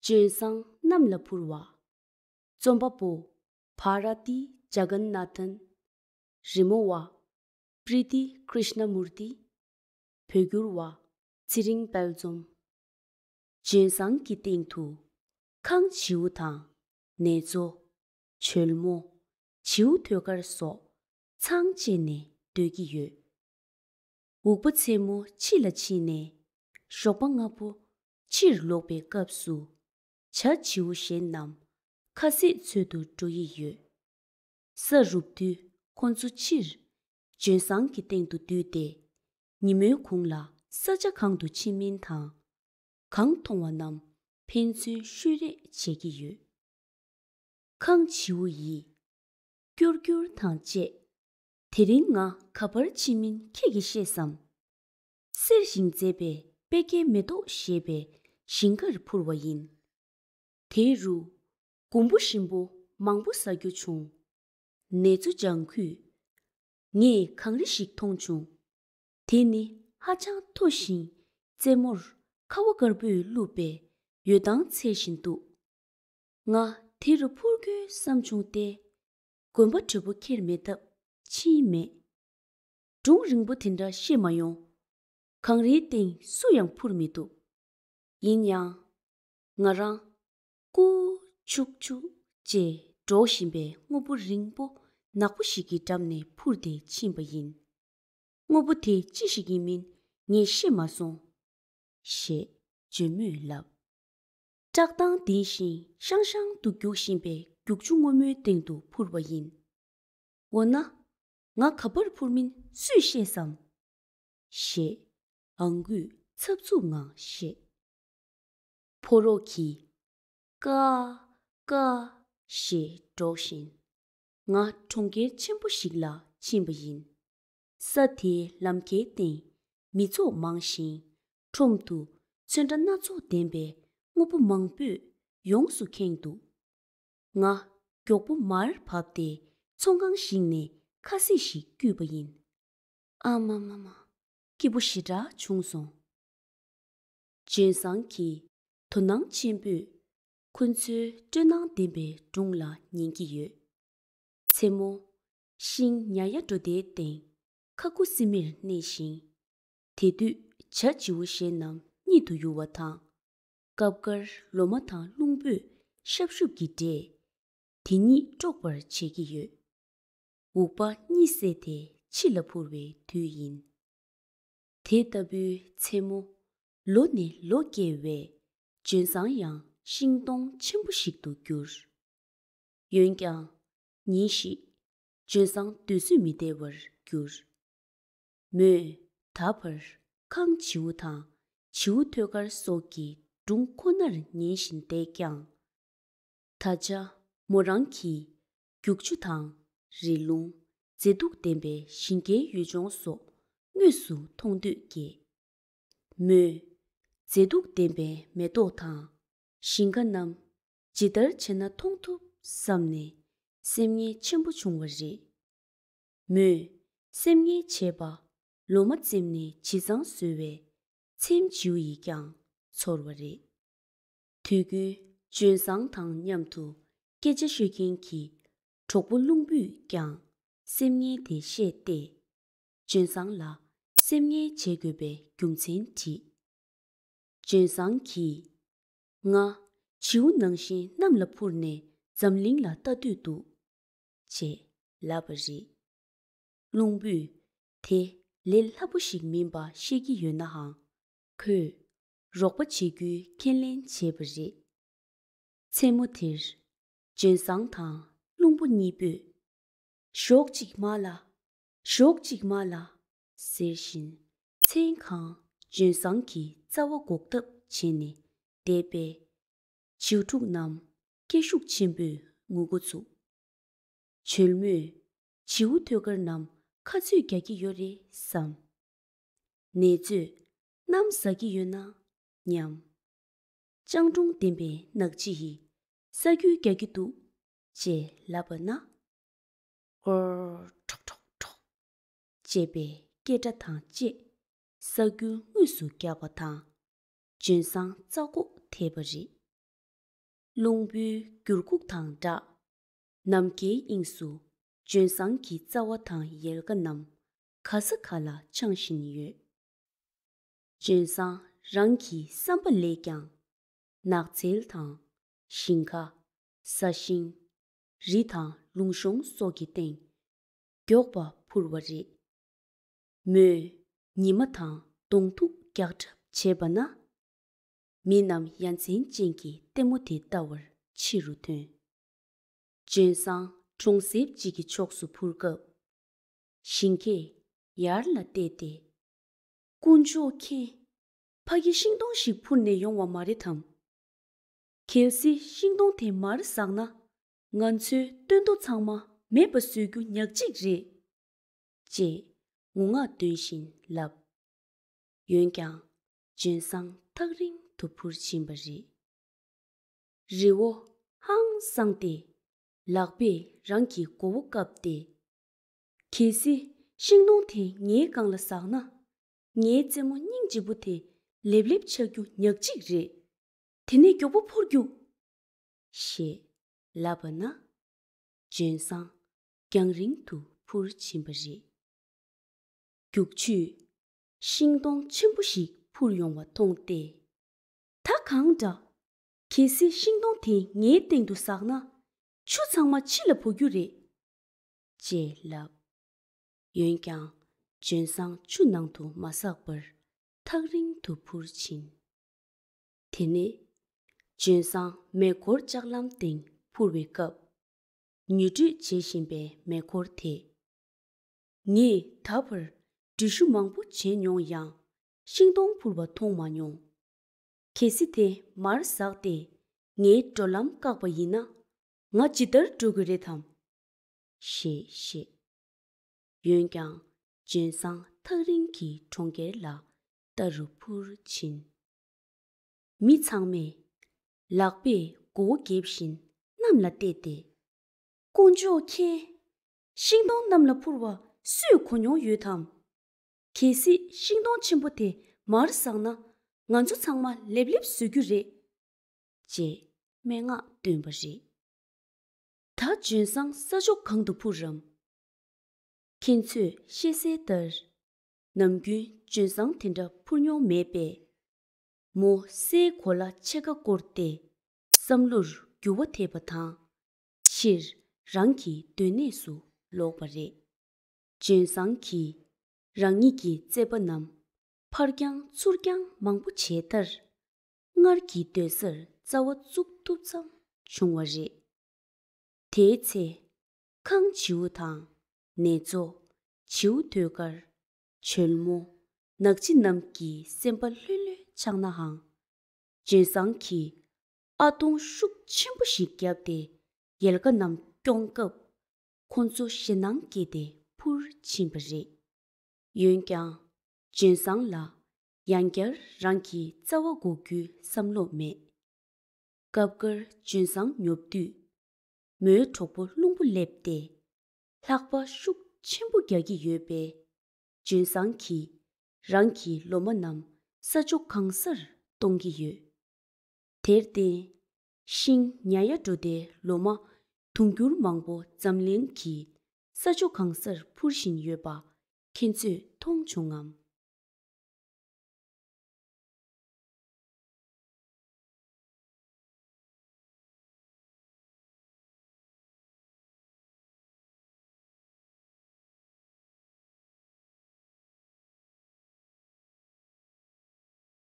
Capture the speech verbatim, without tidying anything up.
ལྗོན་བཟང་གནམ་ལ་འཕུར་བ། རྩོམ་པ་པོ། བྷ་ར་ཏི་ཇ་གན་ན་ཐན། རི་མོ་བ། པྲི་ཏི་ཀྲིཤ་ན་མུར་ཏི། བོད་བསྒྱུར་བ། ཚེ་རིང་དཔལ་འཛོམས། ལྗོན་བཟང་གི་སྟེང་དུ། ཁངས་བྱིའུ་དང་། ནེ་ཙོ། བྱོལ་མོ། བྱིའུ་ཐོད་དཀར་སོགས་ཚང་བཅས་ནས་སྡོད་ཀྱི་ཡོད། འུག་པ་མཚན་མོ་ཕྱི་ལ་ཕྱིན་ནས། ཞོགས་པ་སྔ་པོ་ཕྱིར་ལོག་པའི་སྐབས་སུ། བྱ་བྱིའུ་གཞན་རྣམས་ཁ་ཟས་འཚོལ་དུ་འགྲོ་ཡི་ཡོད། ས་རུབ་དུས་ཁོ་ཚོ་ཕྱིར་ལྗོན་བཟང་གི་སྟེང་དུ་འདུས་ཏེ། ཉིན་མོའི་གུང་ལ་ས་ཆ་གང་དུ་ཕྱིན་མིན་དང་། གང་མཐོང་བ་རྣམས་ཕན་ཚུན་ཤོད་རེས་བྱེད་ཀྱི་ཡོད། ཁངས་བྱིའུ་ཡིས། ཀྱུར་ཀྱུར་དང་བཅས། དེ་རིང་ང་ག་པར་ཕྱིན་མིན་ཁྱེད་ཀྱིས་ཤེས་སམ། གསེར་བཞིན་མཛེས་པའི་པད་སྐྱེས་མེ་ཏོག་ཞེས་པའི་ཞིང་ཁར་འཕུར་བ་ཡིན། དེ་རུ། གོམ་བུ་ཞིམ་པོ་མང་པོ་ཟ་རྒྱུ་བྱུང་། ནེ་ཙོ་ལྗང་ཁུས། ངས་གངས་རི་ཞིག་མཐོང་བྱུང་། དེ་ནི་ཧ་ཅང་མཐོ་ཞིང་རྩེ་མོར་ཁ་བ་དཀར་པོས་བཀླུབས་པའི་འོད་མདངས་འཚེར་བཞིན་འདུག་ང་དེ་རུ་འཕུར་དགོས་བསམ་བྱུང་སྟེ། གོན་པ་དྲོ་པོ་ཁྱེར་མེད་སྟབས་ཕྱིན་མེད། སྒྲུང་རིང་པོ་དེ་འདྲ་བཤད་མ་ཡོང་། གངས་རིའི་སྟེང་སུ་ཡང་འཕུར་མི་འདུག་ཡིན་ཡང་། ང་རང་། ཀུ། ཆུག་ཆུག་ཅེས་སྒྲོག་བཞིན་པའི་སྔོ་བུ་རིང་པོ་ནག་པོ་ཞིག་གི་འགྲམ་ནས་འཕུར་ཏེ་ཕྱིན་པ་ཡིན། སྔོ་བུ་དེ་ཅི་ཞིག་ཡིན་མིན་ངས་ཤེས་མ་སོང་། ཞེས་ལྗོན་མོས་ལབ། བཀྲག་མདངས་ལྡན་ཞིང་ཤང་ཤང་དུ་རྒྱུག་བཞིན་པའི་རྒྱུག་ཆུ་སྔོན་མོའི་སྟེང་དུ་འཕུར་བ་ཡིན། འོ་ན། ང་ག་པར་འཕུར་མིན་སུས་ཤེས་སམ། ཞེས་ཨང་གུས་འཚབ་འཚུབ་ངང་བཤད། ཕོ་རོག་གིས། ཀ། ཀ། ཞེས་སྒྲོག་བཞིན། ང་གྲོང་ཁྱེར་ཆེན་པོ་ཞིག་ལ་ཕྱིན་པ་ཡིན། ས་དེའི་ལམ་ཁའི་སྟེང་མི་ཚོགས་མང་ཞིང་། ཁྲོམ་དུ་ཚོན་ཁྲ་སྣ་ཚོགས་ལྡན་པའི་སྔོ་བུ་མང་པོས་ཡོངས་སུ་ཁེངས་འདུག་ང་མགྱོགས་པོ་མར་བབས་ཏེ་ཚོང་ཁང་ཞིག་ནས་ཁ་ཟས་ཤིག་བརྒྱུད་པ་ཡིན། ཨ་མ་མ་མ། སྐྱིད་པོ་ཞེ་དྲག་བྱུང་སོང་། ལྗོན་བཟང་གིས་དོ་སྣང་ཆེན་པོས་ཁོ་ཚོའི་སྤྲོ་སྣང་ལྡན་པའི་སྒྲུང་ལ་ཉན་གྱི་ཡོད། མཚན་མོ། ཤིང་ཉ་ཡ་སྒྲོ་དེའི་སྟེང་ཁ་ཁུ་སིམ་མེར་གནས་ཤིང་། དེ་དུས་བྱ་བྱིའུ་གཞན་རྣམས་གཉིད་དུ་ཡུར་བ་དང་། སྐབས་འགར་ལོ་མ་དང་རླུང་བུས་ཤབ་ཤུབ་ཀྱི་སྒྲས་དེ་གཉིད་དཀྲོགས་པར་བྱེད་ཀྱི་ཡོད། འུག་པ་གཉིད་སད་དེ་ཕྱི་ལ་འཕུར་བའི་དུས་ཡིན། དེ་ལྟ་བུའི་མཚན་མོ། ལོ་ནས་ལོ་བསྐྱལ་བས་ལྗོན་བཟང་ཡང་ཤིང་སྡོང་ཆེན་པོ་ཞིག་ཏུ་གྱུར། འོན་ཀྱང་། ཉིན་ཞིག་ལྗོན་བཟང་སྡོད་ཚོད་མི་བདེ་བར་གྱུར། མོས་ད་བར་ཁངས་བྱིའུ་དང་བྱིའུ་ཐོད་དཀར་སོགས་ཀྱི་སྒྲུང་ཁོ་ནར་ཉན་བཞིན་བསྡད་ཀྱང་། ད་ཆ་མོ་རང་གིས་རྒྱུག་ཆུ་དང་རི་ལུང་། མཛེས་སྡུག་ལྡན་པའི་ཞིང་ཁའི་ཡུལ་ལྗོངས་སོགས་དངོས་སུ་མཐོང་འདོད་སྐྱེས། མོས་མཛེས་སྡུག་ལྡན་པའི་མེ་ཏོག་དང་ཞིང་ཁ་རྣམས་ཇི་ལྟར་བྱས་ན་མཐོང་ཐུབ་བསམ་ནས་སེམས་ངལ་ཆེན་པོ་བྱུང་བ་རེད། མོས་སེམས་ངལ་བྱས་པ་ལོ་མ་བཙེམས་ནས་ཇི་ཙམ་བཟོས་པའི་ཚེམ་བྱིའུ་ཡིས་ཀྱང་ཚོར་བ་རེད། དུས་རྒྱུན་ལྗོན་བཟང་དང་མཉམ་དུ་སྐད་ཆ་ཤོད་མཁན་གྱི་གྲོགས་པོ་རླུང་བུས་ཀྱང་སེམས་ངལ་དེ་ཤེས་ཏེ། ལྗོན་བཟང་ལ་སེམས་ངལ་བྱེད་དགོས་པའི་རྒྱུ་མཚན་དྲིས། ལྗོན་བཟང་གིས། ང་བྱིའུ་ནང་བཞིན་གནམ་ལ་འཕུར་ནས་འཛམ་གླིང་ལ་ལྟ་འདོད་འདུག་ཅེས་ལབ་པ་རེད། རླུང་བུས་དེ་ལས་སླ་པོ་ཞིག་མིན་པ་ཤེས་ཀྱི་ཡོད་ནའང་། ཁོས་རོགས་པ་བྱེད་རྒྱུའི་ཁས་ལེན་བྱས་པ་རེད། མཚན་མོ་དེར། ལྗོན་བཟང་དང་རླུང་བུ་གཉིས་པོས། ཞོགས་གཅིག་མ་ལ། ཞོགས་གཅིག་མ་ལ། ཟེར་བཞིན་མཚན་གང་ལྗོན་བཟང་གི་རྩ་བ་འགོག་ཐབས་བྱས་ནས་བསྡད་པས། བྱིའུ་ཕྲུག་རྣམས་སྐད་ཤུགས་ཆེན་པོས་ངུ་འགོ་ཚུགས། བྱོལ་མོས་བྱིའུ་ཐོད་དཀར་རྣམས་ཁ་ཚོད་རྒྱག་གི་ཡོད་རེད་བསམ། ནེ་ཙོས་གནམ་ཟ་གི་ཡོད་ན་སྙམ། སྤྱང་གྲུང་ལྡན་པའི་ནགས་ཅི་ཡིས་ས་རྒྱུས་རྒྱག་གི་འདུག་ཅེས་ལབ་པ་ན། ཀོར་ཁྲོག་ཁྲོག་ཁྲོག་ཅེས་པའི་སྐད་སྒྲ་དང་བཅས་ས་རྒྱུས་དངོས་སུ་རྒྱག་པ་དང་། ལྗོན་བཟང་རྩ་འགོག་ཐེབས་པ་རེད། རླུང་བུའི་འགྱུར་ཁུག་དང་སྦྲགས། ནམ་མཁའི་དབྱིངས་སུ་ལྗོན་བཟང་གི་རྩ་བ་དང་ཡལ་ག་རྣམས་ག་ས་ག་ལ་འཕྱང་བཞིན་ཡོད། ལྗོན་བཟང་རང་གི་བསམ་པ་ལས་ཀྱང་། ནགས་ཚལ་དང་། ཞིང་ཁ། ས་ཞིང་། རི་དང་ལུང་གཤོང་སོགས་ཀྱི་སྟེང་མགྱོགས་པ་འཕུར་བ་རེད། མོས་ཉི་མ་དང་གདོང་ཐུག་རྒྱག་གྲབས་བྱས་པ་ན། མི་རྣམས་ཡ་མཚན་ཅན་གྱི་ལྟད་མོ་དེ་ལྟ་བར་ཕྱི་རུ་ཐོན། ལྗོན་བཟང་གྲོང་གསེབ་ཅིག་གི་ཕྱོགས་སུ་འཕུར་སྐབས། ཞིང་ཁས་ཡར་ལ་བལྟས་ཏེ། དཀོན་མཆོག་མཁྱེན། ཕ་གི་ཤིང་སྡོང་ཞིག་འཕུར་ནས་ཡོང་བ་མ་རེད་དམ། གལ་སྲིད་ཤིང་སྡོང་དེ་མར་ཟག་ན། ང་ཚོའི་སྟོན་ཐོ་ཚང་མ་མེད་པ་བཟོ་རྒྱུ་ཉག་གཅིག་རེད། ཅེས་ངུ་ངག་འདོན་བཞིན་ལབ། འོན་ཀྱང་ལྗོན་བཟང་ཐག་རིང་དུ་འཕུར་ཕྱིན་པ་རེད། རི་བོ་ཧང་སངས་ཏེ། ལག་པས་རང་གི་མགོ་བོ་བཀབ་སྟེ། གལ་སྲིད་ཤིང་སྡོང་དེ་ངའི་སྒང་ལ་ཟག་ན། ངའི་རྩེ་མོ་སྙིང་རྗེ་པོ་དེ་ལེབ་ལེབ་ཆགས་རྒྱུ་ཉག་གཅིག་རེད། དེ་ནས་མགྱོགས་པོ་འཕུར་རྒྱུགས། ཞེས་ལབ་པ་ན། ལྗོན་བཟང་རྒྱང་རིང་དུ་འཕུར་ཕྱིན་པ་རེད། རྒྱུག་ཆུས་ཤིང་སྡོང་ཆེན་པོ་ཞིག་འཕུར་ཡོང་བ་མཐོང་སྟེ། ད་གང་འདྲ། གལ་སྲིད་ཤིང་སྡོང་དེ་ངའི་སྟེང་དུ་ཟག་ན། ཆུ་ཚང་མ་ཕྱི་ལ་འབོ་རྒྱུ་རེད། ཅེས་ལབ། འོན་ཀྱང་ལྗོན་བཟང་ཆུ་ནང་དུ་མ་ཟག་པར་ཐག་རིང་དུ་འཕུར་ཕྱིན། དེ་ནས་ལྗོན་བཟང་མེ་འཁོར་ལྕགས་ལམ་སྟེང་འཕུར་བའི་སྐབས། ཉུལ་དྲོད་བྱེད་བཞིན་པའི་མེ་འཁོར་དེས། ངས་ད་བར་འགྲུལ་བཞུད་མང་པོ་བྱས་མྱོང་ཡང་ཤིང་སྡོང་འཕུར་བ་མཐོང་མ་མྱོང་། གལ་སྲིད་དེ་མར་ཟག་སྟེ་ངའི་འགྲོ་ལམ་བཀག་པ་ཡིན་ན། ང་ཇི་ལྟར་འགྲོ་དགོས་རེད་དམ། ཞེས་བཤད། འོན་ཀྱང་ལྗོན་བཟང་ཐག་རིང་གི་གྲོང་ཁྱེར་ལ་ལྟ་རུ་འཕུར་ཕྱིན། མི་ཚང་མས་ལག་པས་མགོ་བོ་འགེབས་བཞིན་གནམ་ལ་བལྟས་ཏེ། དཀོན་མཆོག་མཁྱེན། ཤིང་སྡོང་གནམ་ལ་འཕུར་བ་སུས་གོ་མྱོང་ཡོད་དམ། གལ་སྲིད་ཤིང་སྡོང་ཆེན་པོ་དེ་མར་ཟག་ན། ང་ཚོ་ཚང་མ་ལེབ་ལེབ་བཟོ་རྒྱུ་རེད། ཅེས་སྨྲེ་ངག་བཏོན་པ་རེད། ད་ལྗོན་བཟང་ས་ཕྱོགས་གང་དུ་འཕུར་རམ། ཁྱེད་ཚོས་ཤེས་གསལ་ལྟར། ནམ་རྒྱུན་ལྗོན་བཟང་དེ་འདྲ་འཕུར་མྱོང་མེད་པས། མོ་སའི་གོ་ལ་ཕྱེད་ཀ་བསྐོར་ཏེ། བསམ་བློར་འགྱུར་བ་ཐེབས་པ་དང་། ཕྱིར་རང་གི་སྡོད་གནས་སུ་ལོག་པ་རེད། ལྗོན་བཟང་གིས་རང་ཉིད་ཀྱི་རྩད་པ་རྣམས་ཕར་འགྱངས་ཚུར་འགྱངས་མང་པོ་བྱས་མཐར། སྔར་གྱི་སྡོད་སར་རྩ་བ་བཙུགས་ཐུབ་ཙམ་བྱུང་བ་རེད། དེའི་ཚེ། ཁང་བྱིའུ་དང་། ནེ་ཙོ། བྱིའུ་ཐོད་དཀར། བྱོལ་མོ། ནག་ཆུ་རྣམས་ཀྱི་སེམས་པ་ལྷོད་ལྷོད་ཆགས་ནའང་། ལྗོན་བཟང་གིས་ཨ་ཐོང་ཤུགས་ཆེན་པོ་ཞིག་བརྒྱབ་སྟེ་ཡལ་ག་རྣམས་སྐྱོང་སྐབས། ཁོ་ཚོ་ཞེད་སྣང་སྐྱེས་ཏེ་འཕུར་ཕྱིན་པ་རེད། འོན་ཀྱང་། ལྗོན་བཟང་ལ་ཡང་བསྐྱར་རང་གི་རྩ་བ་འགུག་རྒྱུའི་བསམ་བློ་མེད། སྐབས་འགར་ལྗོན་བཟང་ཉོབ་དུས། མོའི་གྲོགས་པོ་རླུང་བུ་སླེབས་ཏེ། ལྷགས་པ་ཤུགས་ཆེན་པོ་རྒྱག་གི་ཡོད་པས། ལྗོན་བཟང་གིས་རང་གི་ལོ་མ་རྣམས་ས་ཕྱོགས་གང་སར་གཏོང་གི་ཡོད། དེར་བརྟེན། ཤིང་ཉ་ཡ་འགྲོ་སྡེའི་ལོ་མ་དུང་འགྱུར་མང་པོ་འཛམ་གླིང་གི་ས་ཕྱོགས་གང་སར་འཕུར་བཞིན་ཡོད་པ་ཁྱེད་ཚོས་མཐོང་བྱུང་ངམ།